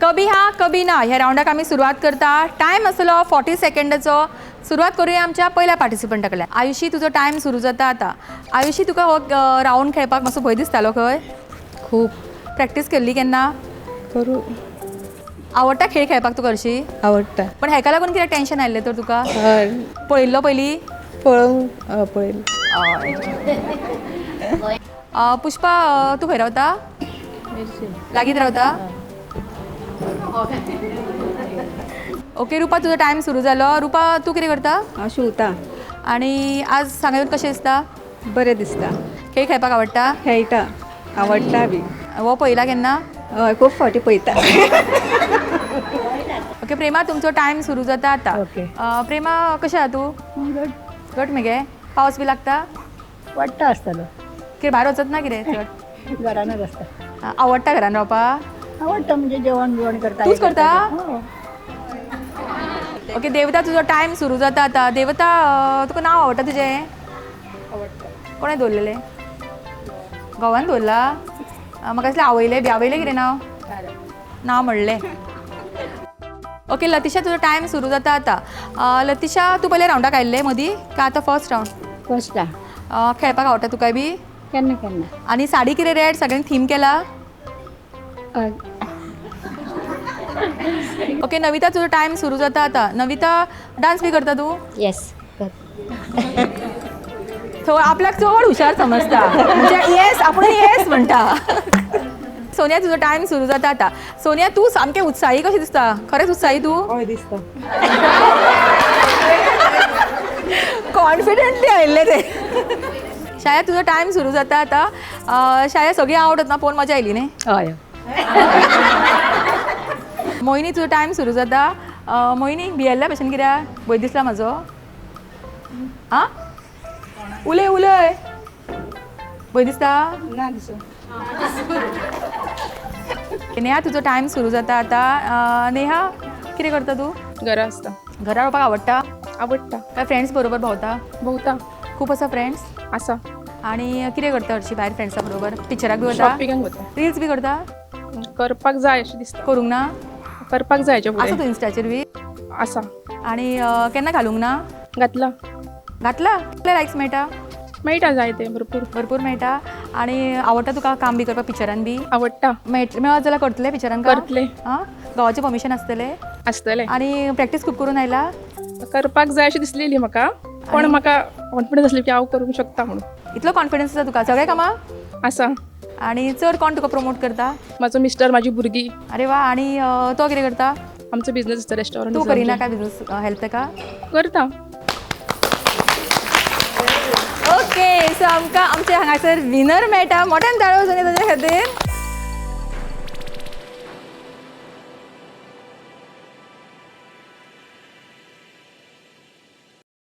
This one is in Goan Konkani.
कभी हा कभी ना ह्या रावंडाक आमी सुरवात करता. टायम आसलो 40 सेकंडाचो. सुरवात करूया आमच्या पयल्या पार्टिसिपंटा कडल्यान. आयुषी, तुजो टायम सुरू जाता आतां. आयुषी, तुका हो रावंड खेळपाक मातसो भंय दिसतालो खंय? खूप. प्रॅक्टीस केल्ली केन्ना? करू. आवडटा खेळ खेळपाक तुका हरशीं? आवडटा. पण हेका लागून कितें टेन्शन आयिल्लें तर तुका? हय. पळयल्लो पयलीं? पळोवंक पळयलें. पुष्पा, तूं खंय रावता? लागींच रावता? ओके रुपा, तुजो टायम सुरू जालो. रुपा, तूं कितें करता? हांव शिंवता. आनी आज सांगा कशें दिसता? बरें दिसता. खेळ खेळपाक आवडटा? खेळटा, आवडटा बी. हो पळयला केन्ना? हय, खूब फावटी पळयता. ओके प्रेमा, तुमचो टायम सुरू जाता आतां. ओके. प्रेमा, कशें आहा तूं? घट मगे? पावस बी लागता? वाडटा आसतलो. कितें भायर वचत ना कितें चड? घरानच आसता. आवडटा घरान रावपाक? आवडटा म्हणजे जेवण बिवण करता. तूंच करता? हो. ओके देवता, तुजो टायम सुरू जाता आतां. देवता, तुका नांव आवडटा तुजें? कोणें दवरलेलें? घोवान दवरला? म्हाका दिसलें आवयलें बी. आवयलें कितें नांव? नांव म्हणलें. ओके लतिशा, तुजो टायम सुरू जाता आतां. लतिशा, तूं पयल्या रावंडाक आयिल्लें मदीं काय आतां फर्स्ट रावंड? फर्स्ट. खेळपाक आवडटा तुका बी? केन्ना केन्ना. आनी साडी कितें रेड सगळ्यांनी थीम केला? हय. ओके नविता, तुजो टायम सुरू जाता आतां. नविता, डांस बी करता तूं? येस. सो आपल्याक चड हुशार समजता, म्हणजे येस आपूण येस म्हणटा. सोनिया, तुजो टायम सुरू जाता आतां. सोनिया, तूं सामकें उत्साही कशें दिसता? खरेंच उत्साही तूं? हय दिसता. कॉन्फिडंटली आयिल्लें तें. शाया, तुजो टायम सुरू जाता आतां. शाया, सगळीं आवट वतना पळोवन मजा आयली न्ही? हय. मोहिनी, तुजो टायम सुरू जाता. मोहिनी, भियेल्ल्या भशेन कित्याक? भंय दिसला म्हाजो? आं, उलय उलय. भंय दिसता? ना दिसूं. नेहा, तुजो टायम सुरू जाता आतां. नेहा, कितें करता तूं? घरा आसता. घरा रावपाक आवडटा? आवडटा. काय फ्रेंड्स बरोबर भोंवता? भोंवता. खूब आसा फ्रेंड्स? आसा. आनी कितें करता हरशीं भायर फ्रेंड्सां बरोबर? पिक्चराक बी वता? शॉपिंगाक वता. रिल्स बी करता? करपाक जाय अशें दिसता. करूंक ना? करपाक जाय हेच्या आसा फुडें. तूं इन्स्टाचेर बी? आसा. आनी केन्ना घालूंक ना? घातला. घातला? कितले लायक्स मेळटा? मेळटा जाय ते भरपूर. भरपूर मेळटा. आनी आवडटा तुका काम बी करपाक पिक्चरान बी? आवडटा. मेळत जाल्यार करतलें पिक्चरान काम? करतलें. आं, घोवाचें परमिशन आसतलें? आसतलें. आनी प्रॅक्टीस खूब करून आयला? करपाक जाय अशें दिसलेली म्हाका, पण म्हाका कॉन्फिडन्स आसली की हांव करूंक शकता म्हणून. इतलो कॉन्फिडन्स आसा तुका सगळ्या कामां? आसा. आनी चड कोण तुका प्रमोट करता? म्हाजो मिस्टर, म्हाजी भुरगीं. अरे वा. आनी तो कितें करता? आमचो बिजनेस आसता, रेस्टॉरंट. तूं करिना काय बिजनेस हेल्प ताका? करता. ओके, सो आमकां आमचे हांगासर विनर मेळटा. मोठ्यान ताळयो जावया ताच्या खातीर.